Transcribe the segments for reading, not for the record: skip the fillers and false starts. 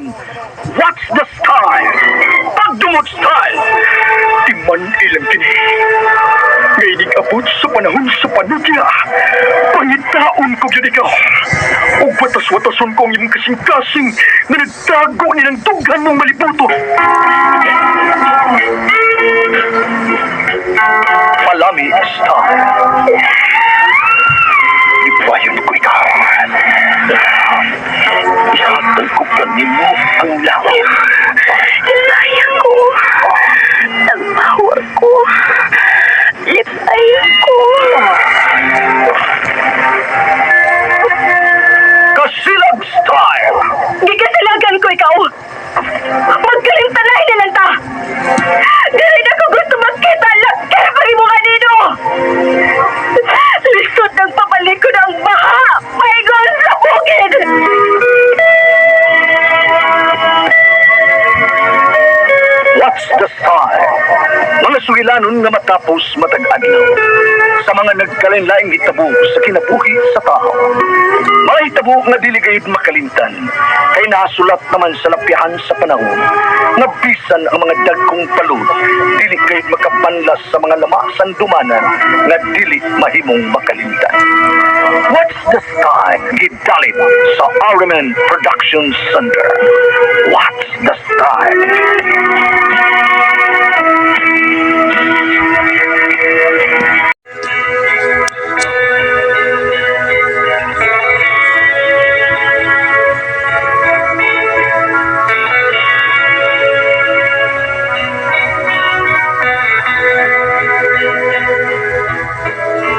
Karon, what's the style? Pagdumot style! Timan ilang kini. Ngaynig abot sa panahon sa panudya. Pangitaon ko gyud ikaw. Ug watas-watason ko ang imong kasing-kasing nga nagtago ni ng dughan mong malibuto. Palami style. Ipayon ko ikaw. Ihatag ko kanimo ang lawa. Lipay ko. Nagbawa ko. Lipay ko. Kasilag style! Gikasilagan ko ikaw. Magkalimtanay na lang ta. Dili na ko gusto magkita laki pa mo kanino. Lisod ng pabalik ko ng baha. Paingon sa bukid. What's the style? Mga sugilanon nga matapos matag adlaw. Sa mga nagkalain-laing hitabo sa kinabuhi sa tao. Mga hitabo nga dili gayud makalimtan kay nasulat naman sa lapyahan sa panahon nga bisan ang mga dagkong palud dili gayud makapanlas sa mga lamasan dumanan nga dili mahimong makalimtan. What's the style? Gidalit sa Ariman Production Center. What's the style?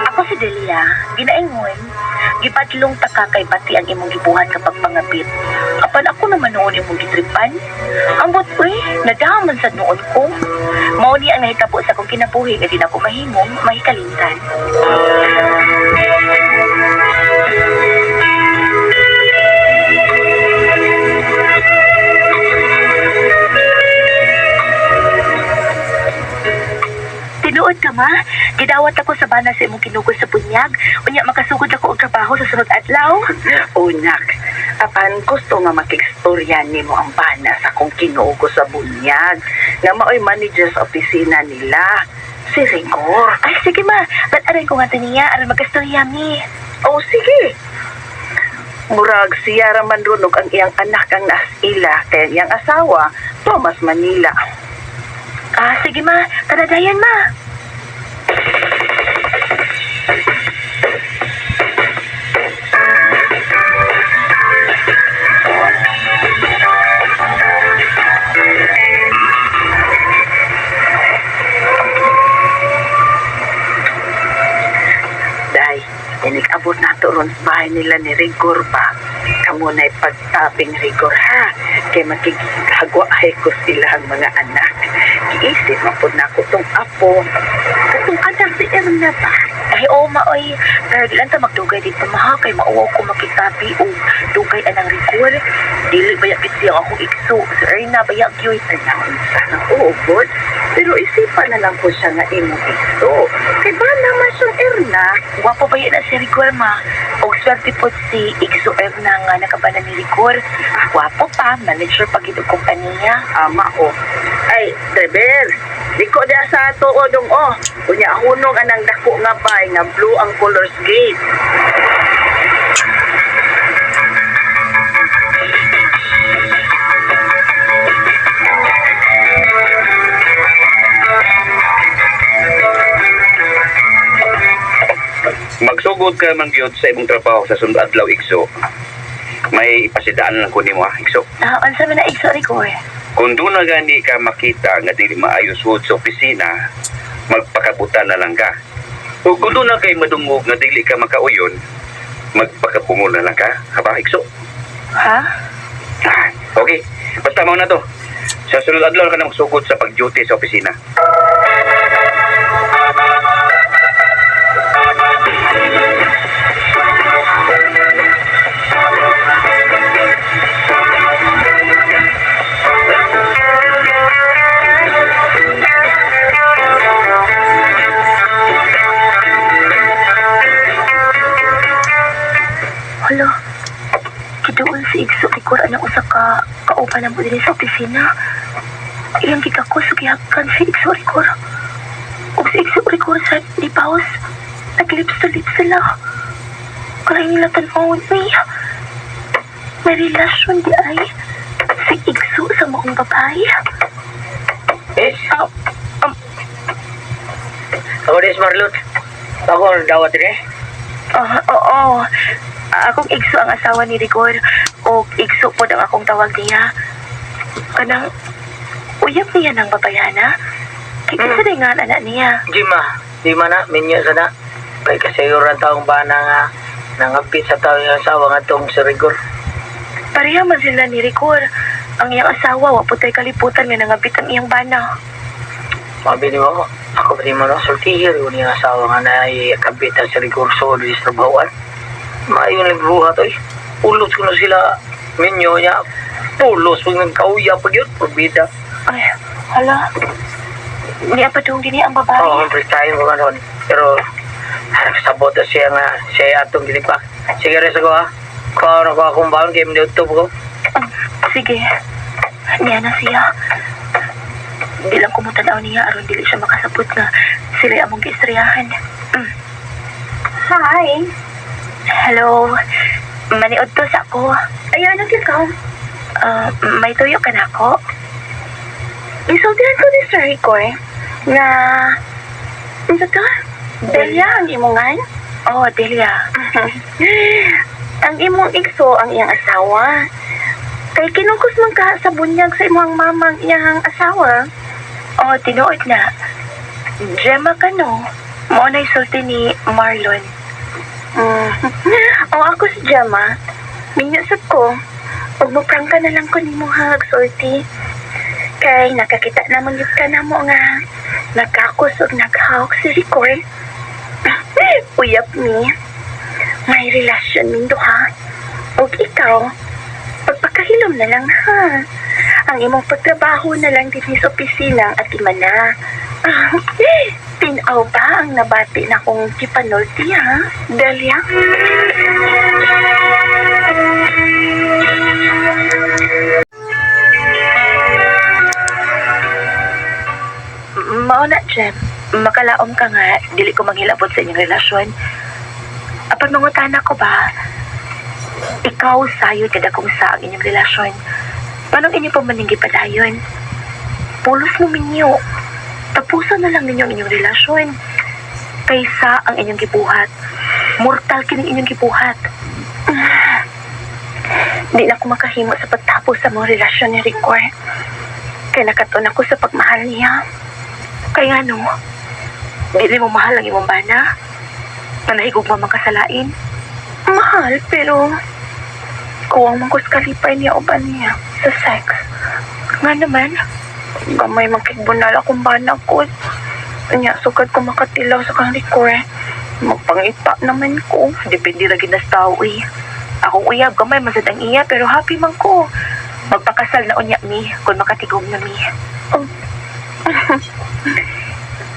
Ako si Delia, ginaingon, gipadlong ta ka kay bati ang imong gibuhat sa pagpangapit. Apan ako naman noon imong gitripan. Ambot uy, nadaman sa noon ko. Mao ni ang nahitabo sa akong kinabuhi nga di na ko mahimong mahikalimtan. Tinuod ka ma, gidawat ako sa bana sa imong kinugol sa bunyag. Unya makasugod ako og trabaho sa sunod adlaw. Unak, apan gusto nga makigstorya nimo ang bana sa kong kinugo sa bunyag nga maoy manager sa opisina nila, si Rigor. Ay sige ma, tan-aray ko nga to niya aron magkastorya mi. Oh, sige. Murag siya ra man ron og ang iyang anak ang naas ila kay ang iyang asawa, Thomas Manila. Ah, sige ma, tanadayan ma. Day, inig-abot nato ron sa bahay nila ni Rigor ba? Kamo na'y pagtabing Rigor ha? Kay makikigagwaay ko sila ang mga anak. Giisip man po na ako tong apo. Katong anak si Erna ba? Ay, oo, ma, oy. Pero di lang ta magdugay dito, ma, ha? Kay mauwaw ko makitabi o dugay anang rigor. Dili ba yakit siya akong ikso. Si Erna, bayak yun. Ay, naunsa na ubod. Pero isipan na lang ko siya nga imong iso. Kay ba naman siyang Erna? Gwapo ba yun na si Rigor, ma? Og swerte po si Ikso Erna nga nakabana ni Rigor. Gwapo pa, manager pag ito kumpanya. Ama o. Ay, Treber, di ko diya sa tuo dong o. Unya hunong anang dako nga bay nga blue ang colors gate. Magsugod ka man gyud sa imong trabaho sa sunod adlaw Ikso. May ipasidaan lang ko nimo ha, Ikso. Ah, unsa man na Ikso Rigor? Kung doon na gani ka makita nga dili maayo suod sa opisina, magpakabutan na lang ka. O kung doon na kay madungog nga dili ka makauyon, magpakabungo na lang ka. Haba, Ikso? Ha? Ah, okay, basta mao na to. Sa sunod adlaw ka na magsugod sa pag-duty sa opisina. Hala, kiduol si Ikso Rigor anang usa ka kauban. kauban na mo dinhi sa opisina. Iyang gikakos ug gihakan si Igso Rigor. Ug si Igso Rigor sa lipaos, nag-lips to lips sila. Kaya nila tan-awon, uy. May relasyon di ay si Igso sa maong babae. Eh, Ah, ako din si Marlon. Ako ang dawat din eh. ah, oo. Akong Igso ang asawa ni Rigor. O Igso po ang akong tawag niya. Kanang uyab niya ng babayana. Kaya mm. Nga ang anak niya. Jima, di man na, minyo sa na. Kay kasayuran taong bana nga nangapit sa taong iyang asawa nga tong si Rigor. Pareha man sila ni Rigor. Ang iyang asawa, wa po tayo kaliputan nga nangabit ang iyang bana. Mabi ni mo, ako ba di mo no, sultihir yun iyang asawa nga naikabitan si Rigor sa so, sa trabahoan. Maayon nagbuhat oy. Pulos ko na sila minyo niya. Pulos ko ng kauya pag yun, pabida. Ay, hala. Niya pa dong dinhi ang babae. Oo, oh, first time ko man. Pero, harap sa boto siya nga, siya atong gilipak. Sige rin sa ko ha. Kuha na ko akong baon, kaya hindi utob ko. Sige. Niya na siya. Di lang kumutanaw niya aron dili siya makasabot nga sila among giistoryahan. Mm. Hi. Hello. Maniod to sa ako. Ayaw na ikaw. Ah, may tuyo ka na ako? Isultihan ko ni Sir Ricoy nga unsa ka? Delia ang imongan? Oh, Delia. Ang imong igso ang iyang asawa. Kay kinungkos man ka sa bunyag sa imong mamang iyang asawa. Oh, tinuod na. Gemma ka no. Mao na isulti ni Marlon. Mm. O ako si Gemma. Minyo sad ko. Ug moprangka na lang ko nimo ha, sulti. Kay nakakita naman yun ka namo nga nagkakos ug naghawak si Ricoy. Uyap mi. May relasyon min duha. Ug ikaw, pagpakahilom na lang ha. Ang imong pagtrabaho na lang din sa opisina ang atiman na. Tinaw ba ang nabati na kong kipanulti ha? Delia? Mao na, Jem. Makalaom ka nga, dili ko manghilabot sa inyong relasyon. Apan mangutana ko ba, ikaw sayo kada kung sa ang inyong relasyon. Paano inyo pa maninggi padayon? Pulos mo minyo. Tapusan na lang ninyo ang inyong relasyon. Kaysa ang inyong gibuhat. Mortal kining inyong gibuhat. Di na ako makahimo sa pagtapos sa mga relasyon ni Ricor. Kaya nakatuon ako sa pagmahal niya. Kaya no, dili mo mahal ang imong bana. Manahigog mo kasalain. Mahal, pero kuwang man ko sa kalipay niya o ba niya sa sex. Nga naman, Gamay magkigbunal akong bana ko. Nya, sukad ko makatilaw sa kang Ricor. Magpangita naman ko. Depende ra gid na sa tao eh. Akong uyab gamay man sad ang iya pero happy man ko. Magpakasal na unya mi kung makatigom na mi.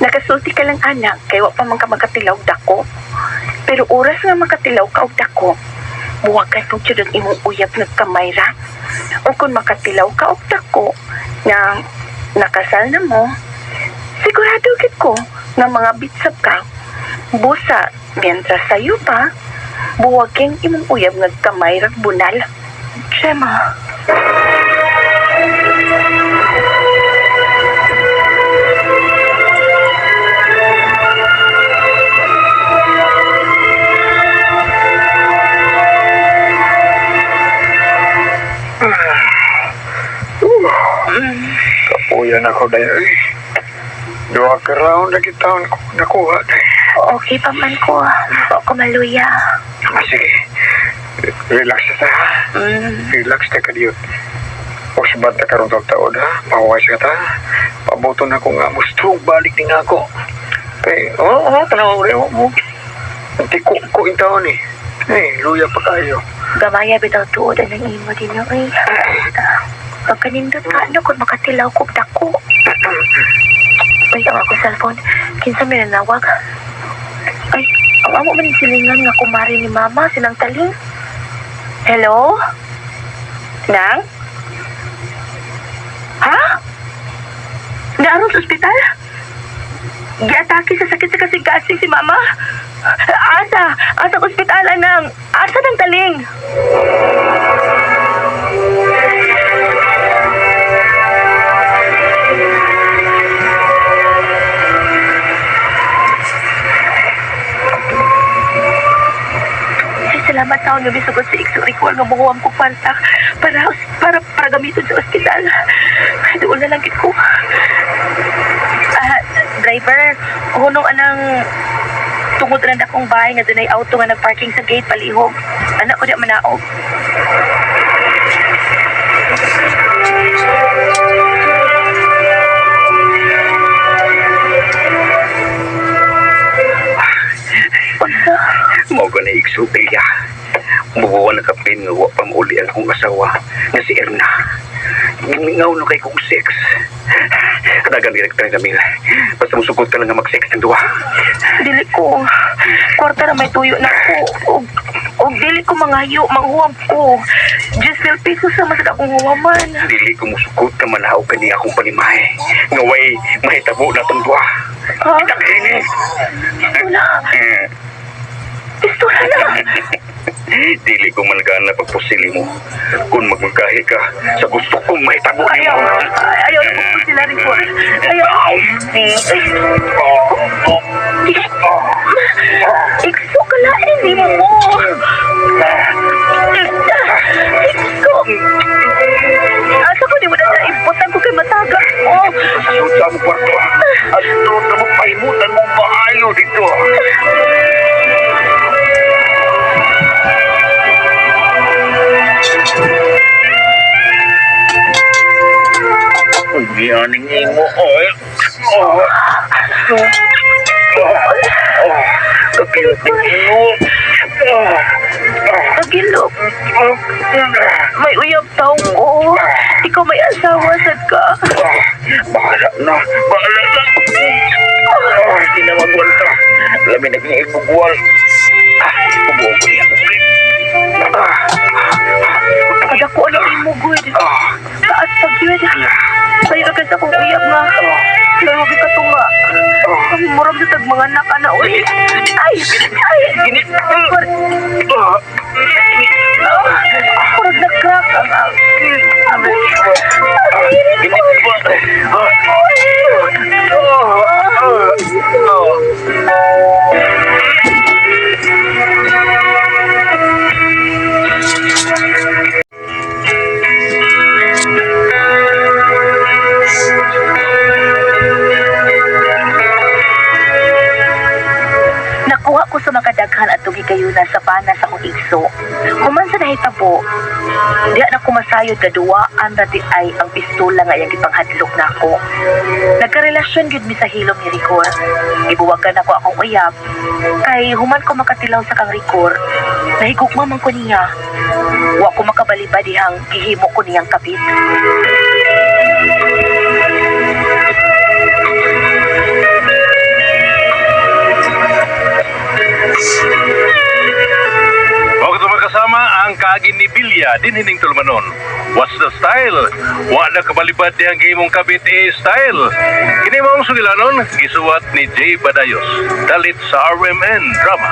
Nakasulti ka lang anak, kay wa pa man ka makatilaw og dako. Pero oras nga makatilaw ka og dako, buwagan kong jud ang imong uyab nagkamay ra. O kung makatilaw ka og dako, nga nakasal na mo, sigurado gid ko nga mga bitsap ka. Busa, mientras sayo pa, buwagin imong uyab nagkamay ra bunal. Gemma. Kapuyan ako dahil. Ay, duha ka round na kita ko nakuha dahil. Okay pa man ko. Wa ko maluya. Ah, sige. Relax na ta. Ha? Mm. Relax ta ka diyon. Usbad ta karon taod ha. Pahuwas ka ta. Pabuto na ko nga mustrong balik din ako. Kay, oo, oh, tanaw rin mo. Ang tiko ko in taon eh. Eh, luya pa kayo. Gamaya bitaw tuod ang imo din yo ay. Pagkanindot ka ano kung makatilaw kog dako. Ay, ang ako cellphone. Kinsa may nanawag? Ay, ang amo man yung silingan nga kumari ni mama, sinang taling. Hello? Nang? Naaron sa ospital? Giatake sa sakit sa kasing-kasing si mama. Asa? Asa ang ospital, anang? Asa ng taling? Ay, salamat taon nga misugot si Ikso Ricol nga muhuam ko kwarta para para para gamiton sa ospital. Ay, doon na lang gid ko. Ah, driver, hunong anang tungod na akong bahay nga dunay auto nga nagparking sa gate palihog. Anak ko di manaog. Unsa? Mao ka na igso, Delia. Mubuwa na kapin nga wa pa mauli ang akong asawa nga si Erna. Gimingaw na kay kong sex. Kadagan direkta na Camila. Basta musugod ka lang nga mag-sex ng duwa. Dili ko. Kwarta na may tuyo na ko. Og dili ko mangayo, manghuwam ko. Just mil pesos sa mas akong huwaman. Dili ko musugod ka manaw ka niya akong panimahe. Nga way mahitabo na tong duwa. Ha? Kitang ini. Pistola. Pistola na. Dili ko man gana pagpusili mo. Kung magmagahi ka sa gusto kong mahitabo Ayaw. nimo. Ayaw na po sila rin ko. Ayaw. Ikso ka na, hindi mo mo. Ikso. Asa ko di mo na naimputan ko kay mataga. Oh. Sa sa mo kwarto. At na mo pahimutan mo maayo dito. Uy, aning imo, oy. Oh. Oh. Oh. Kakiyot ng imo. Oh. Pagilok. Oh. May uyab taong ko. Ikaw may asawa, sad ka. Ah, bahala na. Bahala na. Ah, hindi na magwanta. Labi na kong ibugwal. Ah, ubuo ko niya. Ah, Kadako na imo, good. ah, Taas pag yun. Sayo na kasi akong uyab nga. Laro ka tunga. Ang murag sa tag mga anak, ana, uy. Ay! Ay! gini. Ah, Ah, murag na crack ang Agoy. Agoy. gini. Ah, ah, ah, ah. Nakuha ko sa makadaghan at tugigayuna sa bana sa akong igso. Human sa nahitabo, diya na kumasayod kaduwaan na di ay ang pistola nga iyang gipanghadlok nako. Nagkarelasyon gyud mi sa hilom ni Rigor. Ibuwagan ako akong uyab. Kay human ko makatilaw sa kang Rigor, nahigugma man ko niya. Wa ko makabaliba dihang gihimo ko niyang kapit. Huwag ito magkasama ang kaagin ni Bilya din hining tulumanon. What's the style? Wa na kabalibad niyang gimong kabit e style. Kini maong sugilanon, gisuwat ni Jay Badayos. Dalit sa RMN Drama.